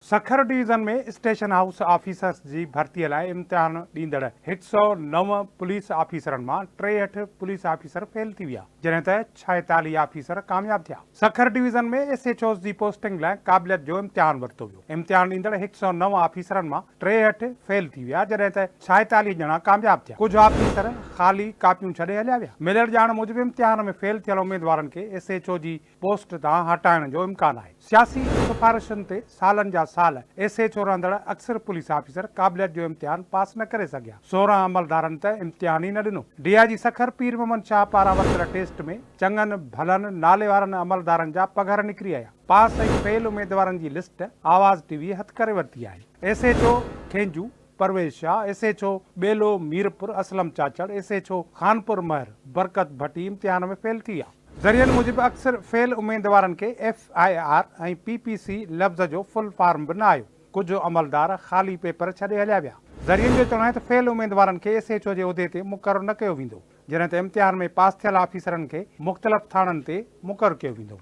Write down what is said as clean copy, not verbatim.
Sukkur division ۾ station house officers جي ڀرتي لاء امتحان ڏيندڙ 109 پوليس آفيسرن مان 63 پوليس آفيسر فيل ٿي ويا، جڏهن ته 46 آفيسر ڪامياب ٿيا. Sukkur division ۾ S H Os جي پوسٽنگ لاء قابليت جو امتحان ورتو ويو. امتحان ڏيندڙ 109 آفيسرن مان 63 فيل ٿي ويا، جڏهن ته 46 ڄڻا ڪامياب ٿيا. ڪجهه آفيسر خالي ڪاپيون ڇڏي هليا ويا. مليل ڄاڻ موجب امتحان ۾ فيل ٿيل اميدوارن کي ايس ايڇ او جي پوسٽ تان هٽائڻ جو امڪان آهي. سياسي سفارشن تي سالن جا سال ايس ايڇ او رهندڙ اڪثر پوليس آفيسر قابليت جو امتحان پاس نه ڪري سگهيا. 16 عملدارن ته امتحان ئي نه ڏنو. ڊي I جي سکر پير محمد شاهه پاران ورتل ٽيسٽ ۾ چڱن ڀلن نالي وارن عملدارن جا پگهر نڪري آيا. پاس ۽ فيل اميدوارن جي لسٽ آواز ٽي وي هٿ ڪري ورتي آهي. S H O Khinjo Parvez Shah, S H O Belo Mirpur Aslam Chachar, S H O Khanpur Mahar Barkat Bhatti امتحان ۾ فيل ٿي ويا. ذريعن موجب اڪثر فيل اميدوارن کي F I R ۽ P P C لفظ جو فل فارم به نه آيو، ڪجهه عملدار خالي پيپر ڇڏي هليا ويا. ذريعن جو چوڻ آهي ته فيل اميدوارن کي ايس ايڇ او جي عهدي تي مقرر نه ڪيو ويندو، جڏهن ته امتحان ۾ پاس ٿيل آفيسرن کي مختلف ٿاڻن تي مقرر ڪيو ويندو.